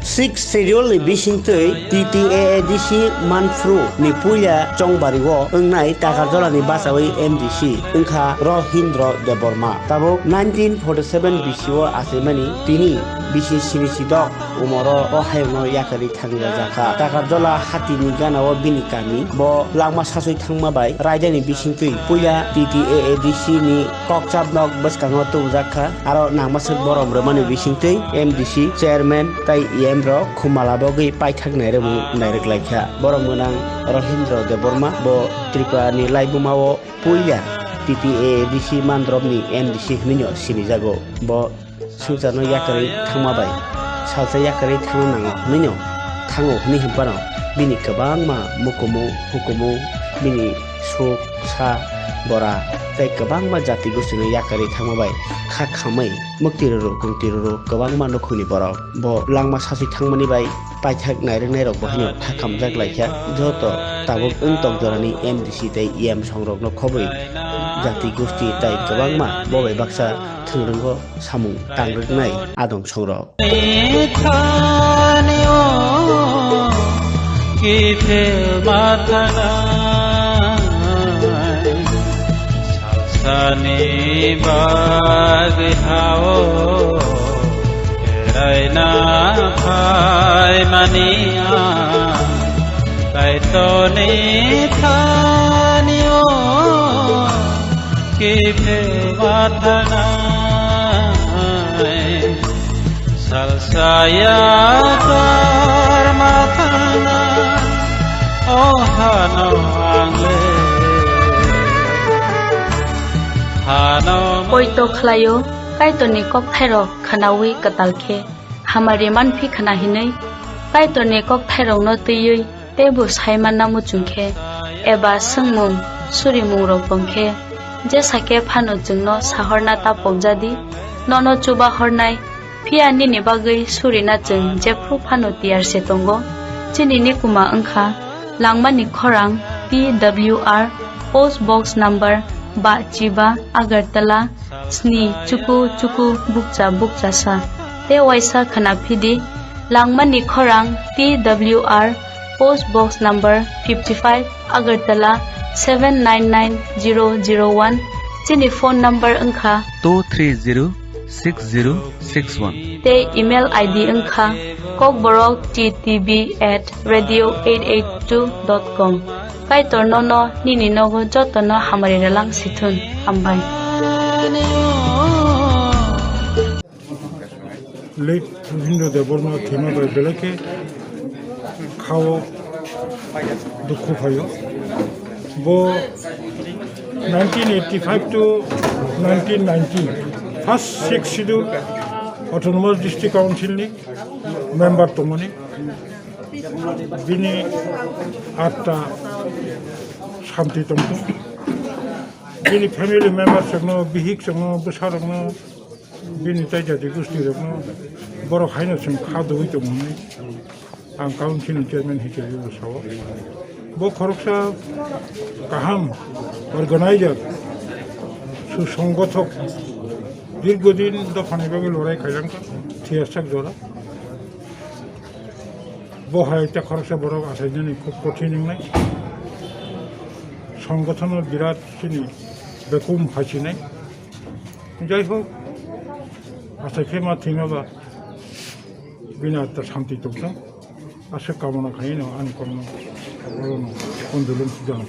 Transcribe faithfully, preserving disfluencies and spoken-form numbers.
Sixth Schedule ni bisingtwi T T A A D C manphru ni puila chongbari o wngnai Takarjala ni bachawi M D C wngkha Rohindra Debbarma. Tabuk nineteen forty seven B C o achaimani tini bisi sini sidok umoro o hayungno yakarwi thangjajakha. Takarjala hati ni gana o bini kami. Bo langma saswi thangma bai raida ni bisingtwi puila T T A A D C ni kokchap nok bwskango tubujak kha. Aro nangmaswk borom rwmani bisingtwi M D C chairman tei E M rok khumala bogwi paithak nairwmung nairwk lai kha. Borom gwnang Rohindra Debbarma bo Tripura ni laibuma o puila T T A A D C mandrop ni M D C hwnwi no sinijago. Bo swngcharno yakarwi thangma bai salsa yakarwi thangna nango hwnwi no thango hwnwi hwn phano bini kwbangma mukumu hukumu bini suk sa bora tei kwbangma jati gosti no yakarwi thangma bai kha khamwi mwktwi rwrw kungtwi rwrw kwbangma nukhungni borok bo langma saswi thangmani bai paithak nairwknairok bo haino tha khamjak lai kha. Joto tabuk wng tok jorani M D C tei E M songrokno khobwi jati gosti tei kwbangma bo bai baksa thwngrango samung tangrwknai adong songrok. Thani o kiphil mathanai, salsani bagwi hao beraina phaimani ang, Kaitorni thani o kiphil mathanai. Salsaya karma thana, o hano angle, hano. Poito khlaio, Kaitorni kokthairok khwnawi kwtal khe, hamari manphi khwna hinwi, Kaitorni kokthairokno twiwi teibo saimanna muchung khe, eba swngmung surimungrok tong khe, jesa khe phano chwngno sahorna ta pokjadi, nono chuba hornai, phiya nini bagwi surina chwng jephru phano tiyar se tongo. Chini nikuma wngkha langmani khorang T W R, post box number ba chiba, Agartala, sni chuku chuku bukcha bukcha sa. Tei waisa khwna phidi langmani khorang T W R, post box number fifty five, Agartala seven nine nine zero zero one. Chini phone number wngkha two three zero six zero six one. Tei email I D wngkha kokborok T T B at radio eight eight two dot com. Kaitor nono nini nogo jotono hamari relang sithun. Hambai. Late Rohindra Debbarma thwima bai belai khe khao dukhu phaio. Bo nineteen eighty-five to nineteen ninety, first Sixth Schedule Autonomous District Council ni member tongmani. Bini atta santi tongthung. Bini family member chwngno, bihik chwngno, bwsarokno, bini tai jati gosti rokno borok haino chwng kha dugui tongo hinwi ang council ni chairman hisabe bo sao. Bo khoroksa kaham organizer, susonggothok, dirgodin dophani bagwi lorai khaijak thiyarsak jora. Bo hai ta khoroksa borok achainani khub kothin wngnai. Songgothano birat chini bekum phaisinai. Jai hok, achai khe ma thwima ba bini atta santi tongthung. Aswk kamona khaino ani kokno orono kondolung sujano.